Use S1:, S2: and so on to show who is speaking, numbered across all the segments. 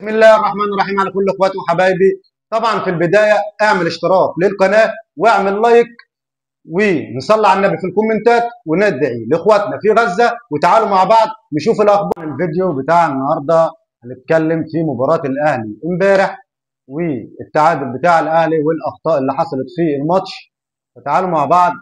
S1: بسم الله الرحمن الرحيم على كل اخواتي وحبايبي. طبعا في البداية اعمل اشتراك للقناة واعمل like ونصلي على النبي في الكومنتات وندعي لاخواتنا في غزة، وتعالوا مع بعض نشوف الاخبار. الفيديو بتاع النهارده هنتكلم في مباراة الاهلي امبارح والتعادل بتاع الاهلي والاخطاء اللي حصلت في الماتش. فتعالوا مع بعض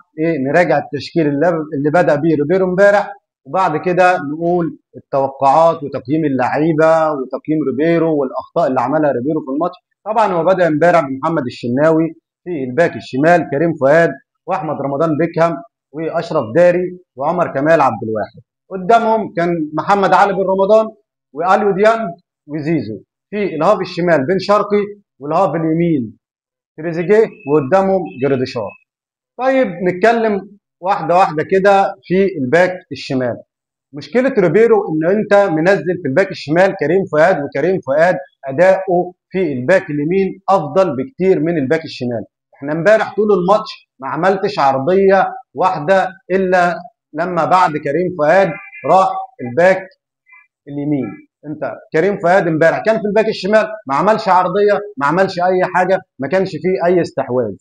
S1: نراجع التشكيل اللي بدأ بيه ريبيرو امبارح، وبعد كده نقول التوقعات وتقييم اللعيبة وتقييم ريبيرو والاخطاء اللي عملها ريبيرو في الماتش. طبعا هو بدأ امبارح بمحمد الشناوي في الباك الشمال، كريم فؤاد واحمد رمضان بيكهام واشرف داري وعمر كمال عبد الواحد. قدامهم كان محمد علي بن رمضان واليو ديانج وزيزو. في ال half الشمال بن شرقي وال half اليمين تريزيجيه، وقدامهم جريديشار. طيب نتكلم واحدة واحدة كده في الباك الشمال. مشكلة ريبيرو ان انت منزل في الباك الشمال كريم فؤاد، وكريم فؤاد اداؤه في الباك اليمين افضل بكتير من الباك الشمال. احنا امبارح طول الماتش ما عملتش عرضية واحدة الا لما بعد كريم فؤاد راح الباك اليمين. انت كريم فؤاد امبارح كان في الباك الشمال ما عملش عرضية، ما عملش اي حاجة، ما كانش فيه اي استحواذ.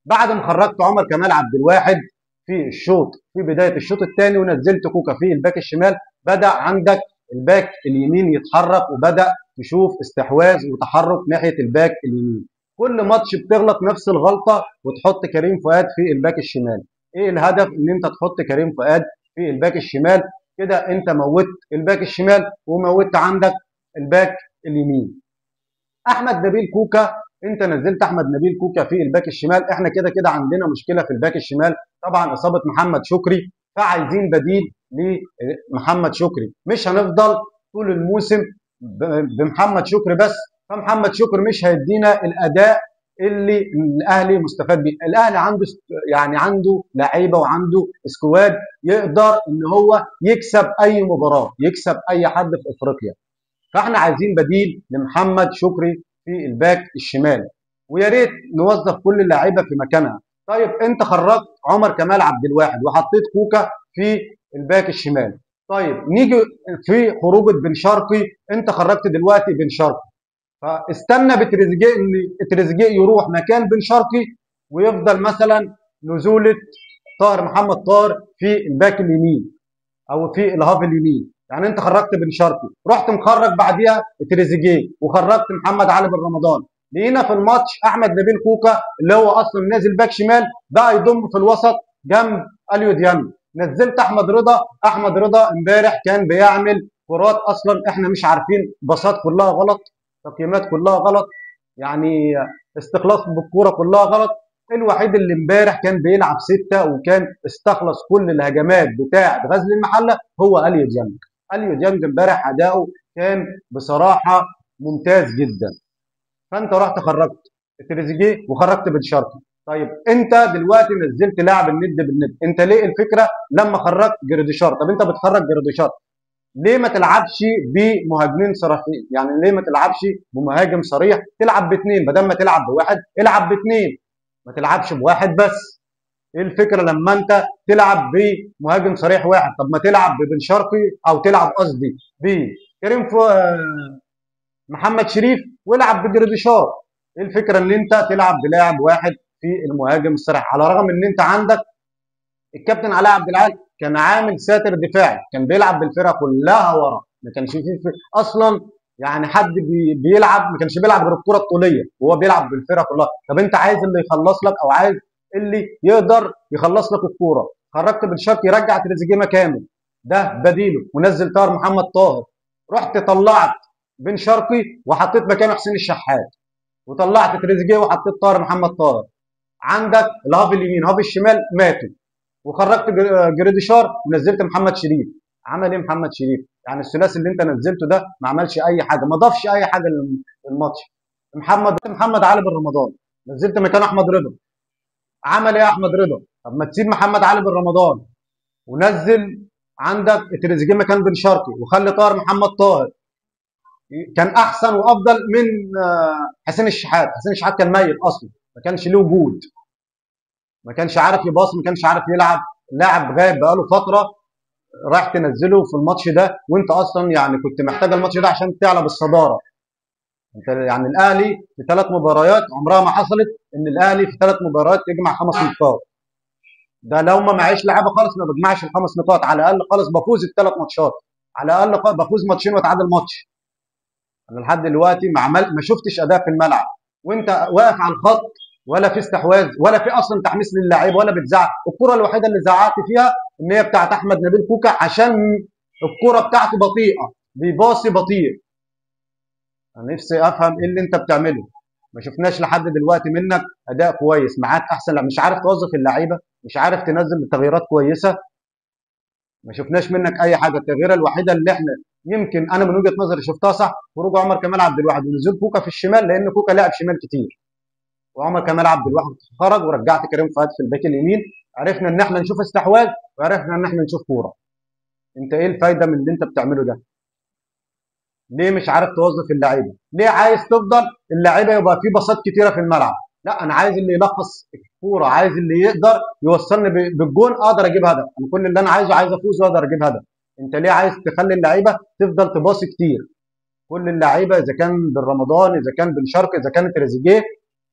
S1: بعد ما خرجت عمر كمال عبد الواحد في الشوط في بداية الشوط الثاني ونزلت كوكا في الباك الشمال، بدا عندك الباك اليمين يتحرك وبدا تشوف استحواذ وتحرك ناحية الباك اليمين. كل ماتش بتغلط نفس الغلطة وتحط كريم فؤاد في الباك الشمال. ايه الهدف ان انت تحط كريم فؤاد في الباك الشمال؟ كده انت موتت الباك الشمال وموتت عندك الباك اليمين. احمد نبيل كوكا، انت نزلت احمد نبيل كوكا في الباك الشمال. احنا كده كده عندنا مشكلة في الباك الشمال، طبعا اصابه محمد شكري، فعايزين بديل لمحمد شكري. مش هنفضل طول الموسم بمحمد شكري بس، فمحمد شكري مش هيدينا الاداء اللي الاهلي مستفاد بيه. الاهلي عنده يعني عنده لعيبة وعنده squad يقدر ان هو يكسب اي مباراة، يكسب اي حد في افريقيا. فاحنا عايزين بديل لمحمد شكري في الباك الشمال، ويا ريت نوظف كل اللعيبة في مكانها. طيب انت خرجت عمر كمال عبد الواحد وحطيت كوكا في الباك الشمال. طيب نيجي في خروجه بن شرقي، انت خرجت دلوقتي بن شرقي، فاستنى بتريزيجيه ان تريزيجيه يروح مكان بن شرقي ويفضل مثلا نزوله طاهر محمد طاهر في الباك اليمين او في ال half اليمين. يعني انت خرجت بن شرقي، رحت مخرج بعديها تريزيجيه وخرجت محمد علي بن رمضان. لقينا في الماتش احمد نبيل كوكا اللي هو اصلا نازل باك شمال بقى يضم في الوسط جنب اليو ديانج. نزلت احمد رضا، احمد رضا امبارح كان بيعمل كرات اصلا احنا مش عارفين، باصات كلها غلط، تقييمات كلها غلط، يعني استخلاص بالكورة كلها غلط. الوحيد اللي امبارح كان بيلعب 6 وكان استخلص كل الهجمات بتاعه غزل المحلة هو اليو ديانج. اليو ديانج امبارح اداؤه كان بصراحة ممتاز جدا. فانت رحت خرجت تريزيجيه وخرجت بن شرقي. طيب انت دلوقتي نزلت لاعب الند بالند، انت ليه الفكرة لما خرجت جريديشار؟ طب انت بتخرج جريديشار ليه ما تلعبش بمهاجمين صريحين؟ يعني ليه ما تلعبش بمهاجم صريح؟ تلعب باثنين بدل ما تلعب بواحد، العب باثنين، ما تلعبش بواحد بس. ايه الفكرة لما انت تلعب بمهاجم صريح واحد؟ طب ما تلعب ببن شرقي او تلعب قصدي بكريم محمد شريف والعب بجريديشار. ايه الفكرة ان انت تلعب بلاعب واحد في المهاجم الصريح؟ على الرغم ان انت عندك الكابتن علاء عبد العال كان عامل ساتر دفاعي، كان بيلعب بالفرقة كلها ورا، ما كانش فيه اصلا يعني حد بيلعب، ما كانش بيلعب غير الكره الطوليه وهو بيلعب بالفرقة كلها. طب انت عايز اللي يخلص لك او عايز اللي يقدر يخلص لك الكورة. خرجت بن شرقي، رجع تريزيجيه مكانه ده بديله، ونزل طاهر محمد طاهر. رحت طلعت بن شرقي وحطيت مكانه حسين الشحات، وطلعت تريزيجيه وحطيت طاهر محمد طاهر. عندك ال half اليمين half الشمال ماتوا، وخرجت جريديشار ونزلت محمد شريف. عمل ايه محمد شريف؟ يعني الثلاثي اللي انت نزلته ده ما عملش اي حاجة، ما ضافش اي حاجة للماتش. محمد علي بن رمضان نزلت مكانه احمد رضا. عمل ايه احمد رضا؟ طب ما تسيب محمد علي بن رمضان ونزل عندك تريزيجيه مكان بن شرقي وخلي طاهر محمد طاهر، كان احسن وافضل من حسين الشحات. حسين الشحات كان ميت اصلا، ما كانش له وجود، ما كانش عارف يباص، ما كانش عارف يلعب، لاعب غايب بقاله فترة، رايح تنزله في الماتش ده وانت اصلا يعني كنت محتاج الماتش ده عشان تعلى بالصداره. انت يعني الاهلي في 3 مباريات عمرها ما حصلت ان الاهلي في 3 مباريات يجمع 5 نقاط. ده لو ما معيش لعيبة خالص ما بجمعش ال5 نقاط، على الاقل خالص بفوز ال3 ماتشات، على الاقل بفوز ماتشين واتعادل ماتش. انا لحد دلوقتي ما شفتش اداء في الملعب، وانت واقف على الخط ولا في استحواذ ولا في اصلا تحميس للاعيب ولا بتزعق. الكره الوحيدة اللي زعقت فيها ان هي بتاعت احمد نبيل كوكا، عشان الكره بتاعته بطيئه، بيباصي بطيء. انا نفسي افهم ايه اللي انت بتعمله. ما شفناش لحد دلوقتي منك اداء كويس، معاك احسن، مش عارف توظف اللعيبة، مش عارف تنزل تغييرات كويسة، ما شفناش منك اي حاجة. التغييره الوحيدة اللي احنا يمكن انا من وجهه نظري شفتها صح، خروج عمر كمال عبد الواحد ونزول كوكا في الشمال، لان كوكا لعب شمال كتير، وعمر كمال عبد الواحد خرج، ورجعت كريم فؤاد في الباك اليمين. عرفنا ان احنا نشوف استحواذ، وعرفنا ان احنا نشوف كورة. انت ايه الفايدة من اللي انت بتعمله ده؟ ليه مش عارف توظف اللعيبة؟ ليه عايز تفضل اللعيبة يبقى في باصات كتيرة في الملعب؟ لا، انا عايز اللي يلخص الكورة، عايز اللي يقدر يوصلني بالجون، اقدر اجيب هدف. انا كل اللي انا عايزه، عايز افوز واقدر اجيب هدف. انت ليه عايز تخلي اللعيبة تفضل تباصي كتير؟ كل اللعيبة اذا كان بالرمضان، اذا كان بن شرقي، اذا كان تريزيجيه،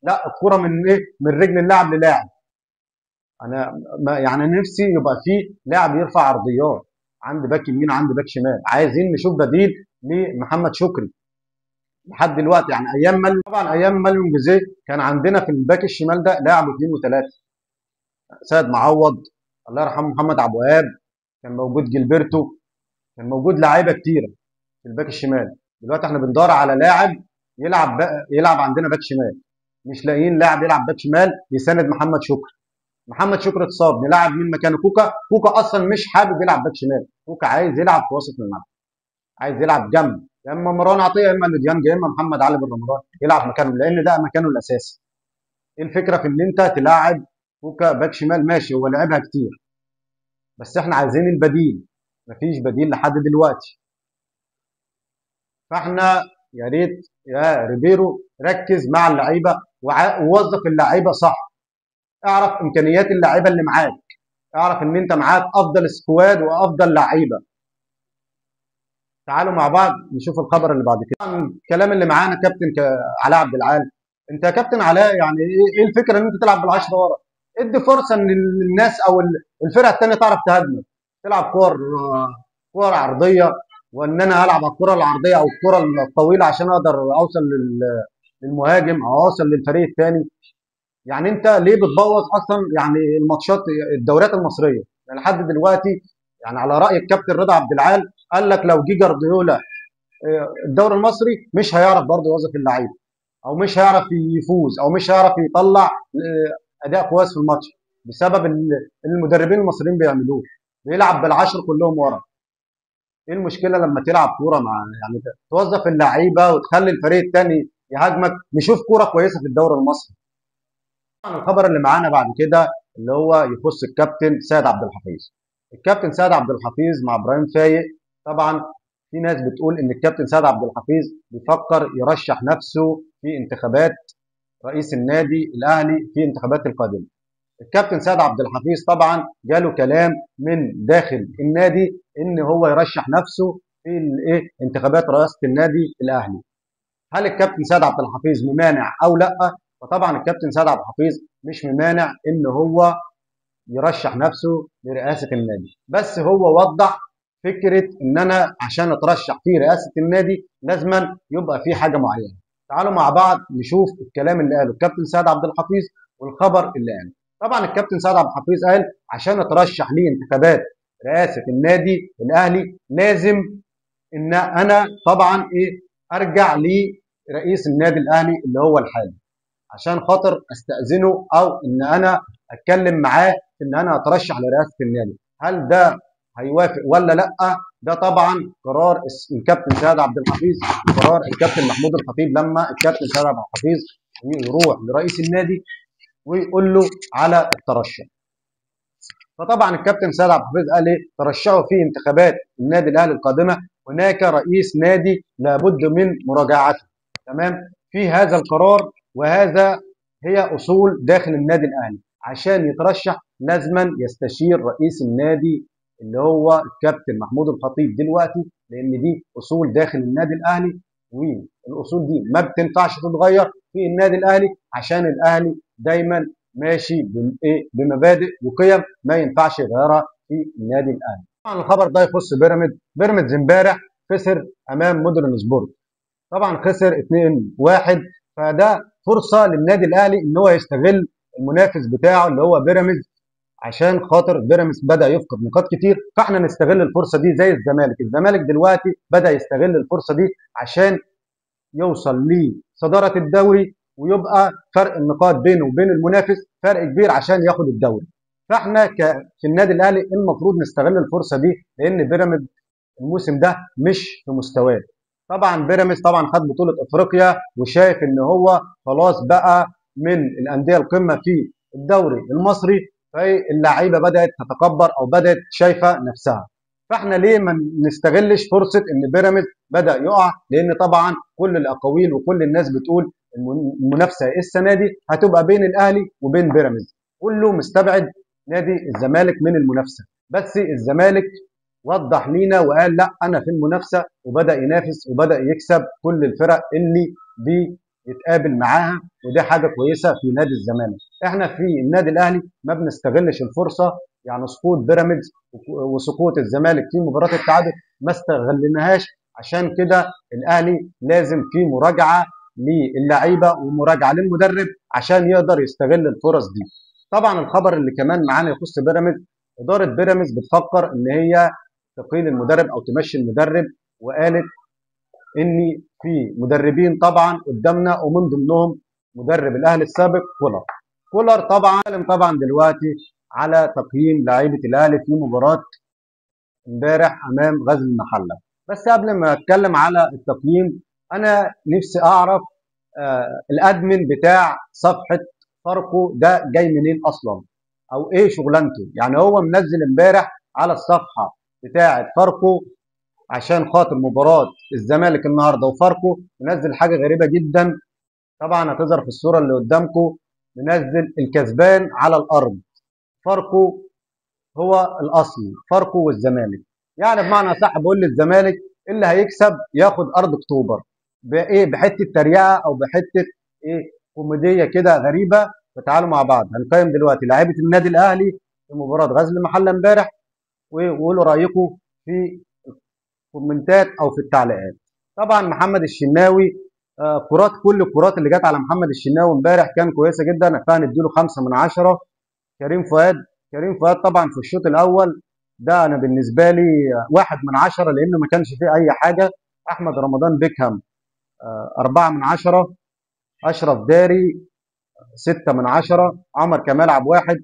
S1: لا، الكورة من ايه؟ من رجل اللاعب للاعب. انا يعني نفسي يبقى في لاعب يرفع عرضيات، عند باك يمين عند باك شمال. عايزين نشوف بديل لمحمد شكري لحد دلوقتي. يعني ايام مال، طبعا ايام ماليون جوزيه كان عندنا في الباك الشمال ده لاعب 2 و3، سيد معوض الله يرحمه، محمد عبد الوهاب كان موجود، جilberto كان موجود، لعيبة كتيرة في الباك الشمال. دلوقتي احنا بندور على لاعب يلعب عندنا باك شمال، مش لاقيين لاعب يلعب باك شمال يساند محمد شكري. محمد شكري اتصاب، نلعب مين مكانه؟ كوكا. كوكا اصلا مش حابب يلعب باك شمال، كوكا عايز يلعب في وسط الملعب، عايز يلعب جنب يا اما مروان عطية، يا اما ديانج، يا اما محمد علي بن رمضان يلعب مكانه، لان ده مكانه الاساسي. ايه الفكرة في ان انت تلاعب كوكا باك شمال؟ ماشي، هو لعبها كتير، بس احنا عايزين البديل، مفيش بديل لحد دلوقتي. فاحنا يا ريت يا ريبيرو ركز مع اللعيبة ووظف اللعيبة صح، اعرف امكانيات اللعيبة اللي معاك، اعرف ان انت معاك افضل squad وافضل لعيبة. تعالوا مع بعض نشوف الخبر اللي بعد كده. الكلام اللي معانا كابتن علاء عبد العال. انت يا كابتن علاء، يعني ايه الفكرة ان انت تلعب بال10 ورا؟ ادي فرصة ان الناس او الفرقة الثانية تعرف تهاجمك، تلعب كور عرضية، وان انا هلعب على الكره العرضية او الكره الطويلة عشان اقدر اوصل للمهاجم او اوصل للفريق الثاني. يعني انت ليه بتبوظ اصلا يعني الماتشات الدوريات المصرية؟ يعني لحد دلوقتي، يعني على راي الكابتن رضا عبد العال قال لك لو جه جارديولا الدوري المصري مش هيعرف برضه يوظف اللعيبة، او مش هيعرف يفوز، او مش هيعرف يطلع اداء كويس في الماتش، بسبب المدربين المصريين بيعملوه، بيلعب بالعشر كلهم ورا. ايه المشكلة لما تلعب كورة مع يعني توظف اللعيبة وتخلي الفريق الثاني يهاجمك؟ نشوف كورة كويسة في الدوري المصري. طبعا الخبر اللي معانا بعد كده اللي هو يخص الكابتن سيد عبد الحفيظ. الكابتن سيد عبد الحفيظ مع ابراهيم فايق. طبعا في ناس بتقول ان الكابتن سيد عبد الحفيظ بيفكر يرشح نفسه في انتخابات رئيس النادي الاهلي في انتخابات القادمة. الكابتن سيد عبد الحفيظ طبعا جاله كلام من داخل النادي ان هو يرشح نفسه في الايه انتخابات رئاسة النادي الاهلي. هل الكابتن سيد عبد الحفيظ ممانع او لا؟ فطبعا الكابتن سيد عبد الحفيظ مش ممانع ان هو يرشح نفسه لرئاسة النادي، بس هو وضح فكرة ان انا عشان اترشح في رئاسة النادي لازما يبقى في حاجة معينة. تعالوا مع بعض نشوف الكلام اللي قاله الكابتن سيد عبد الحفيظ والخبر اللي قاله. طبعا الكابتن سيد عبد الحفيظ قال عشان اترشح لانتخابات رئاسة النادي الاهلي لازم ان انا طبعا ايه ارجع لرئيس النادي الاهلي اللي هو الحالي عشان خاطر استاذنه او ان انا اتكلم معاه ان انا اترشح لرئاسة النادي. هل ده هيوافق ولا لا؟ ده طبعا قرار الكابتن سيد عبد الحفيظ، قرار الكابتن محمود الخطيب لما الكابتن سيد عبد الحفيظ يروح لرئيس النادي ويقول له على الترشح. فطبعا الكابتن سيد عبد الحفيظ قال ايه؟ ترشحوا في انتخابات النادي الاهلي القادمة، هناك رئيس نادي لابد من مراجعته. تمام؟ في هذا القرار، وهذا هي اصول داخل النادي الاهلي. عشان يترشح لازما يستشير رئيس النادي اللي هو الكابتن محمود الخطيب دلوقتي، لان دي اصول داخل النادي الاهلي. والاصول دي ما بتنفعش تتغير في النادي الاهلي، عشان الاهلي دايما ماشي بالايه؟ بمبادئ وقيم ما ينفعش يغيرها في النادي الاهلي. طبعا الخبر ده يخص بيراميدز. بيراميدز امبارح خسر امام مودرن سبورت، طبعا خسر 2-1، فده فرصة للنادي الاهلي ان هو يستغل المنافس بتاعه اللي هو بيراميدز، عشان خاطر بيراميدز بدا يفقد نقاط كتير، فاحنا نستغل الفرصة دي زي الزمالك. الزمالك دلوقتي بدا يستغل الفرصة دي عشان يوصل لصداره الدوري ويبقى فرق النقاط بينه وبين المنافس فرق كبير عشان ياخد الدوري. فاحنا في النادي الاهلي المفروض نستغل الفرصة دي، لان بيراميدز الموسم ده مش في مستواه. طبعا بيراميدز طبعا خد بطوله افريقيا وشايف ان هو خلاص بقى من الاندية القمه في الدوري المصري، فاللعيبه بدات تتكبر او بدات شايفه نفسها. فاحنا ليه ما نستغلش فرصة ان بيراميدز بدا يقع؟ لان طبعا كل الاقاويل وكل الناس بتقول المنافسة السنة دي هتبقى بين الاهلي وبين بيراميدز، كله مستبعد نادي الزمالك من المنافسة، بس الزمالك وضح لينا وقال لا انا في المنافسة، وبدا ينافس وبدا يكسب كل الفرق اللي بيتقابل معاها، وده حاجة كويسة في نادي الزمالك. احنا في النادي الاهلي ما بنستغلش الفرصة، يعني سقوط بيراميدز وسقوط الزمالك في مباراة التعادل ما استغلناهاش، عشان كده الاهلي لازم في مراجعه للعيبة ومراجعة للمدرب عشان يقدر يستغل الفرص دي. طبعا الخبر اللي كمان معانا يخص بيراميدز، ادارة بيراميدز بتفكر ان هي تقيل المدرب او تمشي المدرب، وقالت ان في مدربين طبعا قدامنا ومن ضمنهم مدرب الاهلي السابق كولر. كولر طبعا دلوقتي على تقييم لعيبة الاهلي في مباراة امبارح امام غزل المحلة. بس قبل ما اتكلم على التقييم، انا نفسي اعرف الادمن بتاع صفحة فاركو ده جاي منين اصلا، او ايه شغلانته؟ يعني هو منزل امبارح على الصفحة بتاعه فاركو عشان خاطر مباراة الزمالك النهارده وفاركو، منزل حاجة غريبة جدا، طبعا هتظهر في الصورة اللي قدامكم، منزل الكسبان على الارض، فاركو هو الاصل، فاركو والزمالك. يعني بمعنى صح بقول للزمالك اللي هيكسب ياخد ارض اكتوبر، بايه؟ بحته تريقه او بحته ايه كوميدية كده غريبة. فتعالوا مع بعض هنقيم دلوقتي لعيبة النادي الاهلي في مباراة غزل المحلة امبارح، وقولوا رايكم في الكومنتات او في التعليقات. طبعا محمد الشناوي، كرات، كل الكرات اللي جت على محمد الشناوي امبارح كان كويسة جدا، فهنديله 5 من 10. كريم فؤاد، كريم فؤاد طبعا في الشوط الاول ده انا بالنسبة لي 1 من 10 لانه ما كانش فيه اي حاجة. احمد رمضان بيكهام 4 من 10. اشرف داري 6 من 10. عمر كمال عبد واحد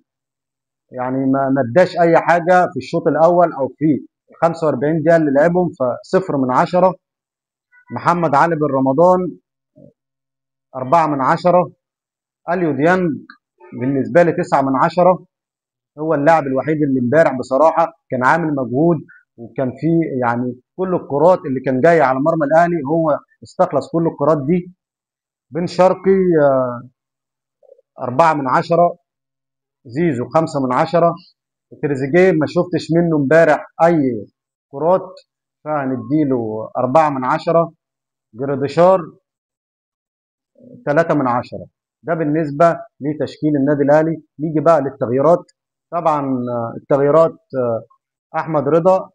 S1: يعني ما اداش اي حاجة في الشوط الاول او في ال 45 دقيقة اللي لعبهم، ف0 من 10. محمد علي بن رمضان 4 من 10. اليو ديانج بالنسبة لي 9 من 10، هو اللاعب الوحيد اللي امبارح بصراحة كان عامل مجهود، وكان في يعني كل الكرات اللي كان جاية على مرمى الاهلي هو استخلص كل الكرات دي. بن شرقي 4 من 10. زيزو 5 من 10. تريزيجيه ما شفتش منه امبارح اي كرات، فهنديله 4 من 10. جراديشار 3 من 10. ده بالنسبة لتشكيل النادي الاهلي. نيجي بقى للتغييرات. طبعا التغييرات، احمد رضا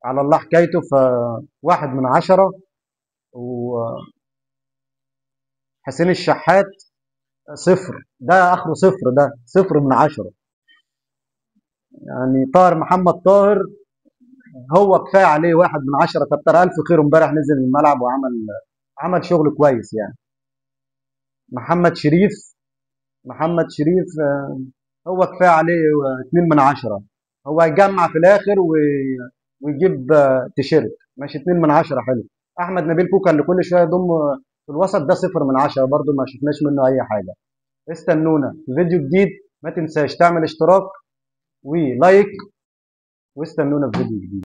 S1: على الله حكايته، ف1 من 10. وحسين الشحات 0، ده اخره 0، ده 0 من 10. يعني طاهر محمد طاهر هو كفاية عليه 1 من 10، كتر الف خيره امبارح نزل الملعب وعمل شغل كويس. يعني محمد شريف، محمد شريف هو كفاية عليه 2 من 10، هو هيجمع في الاخر ويجيب تيشيرت، ماشي 2 من 10 حلو. احمد نبيل كوكا اللي كل شوية يضم في الوسط ده 0 من 10 برده، ما شفناش منه اي حاجة. استنونا في فيديو جديد، ما تنساش تعمل اشتراك ولايك، واستنونا في فيديو جديد.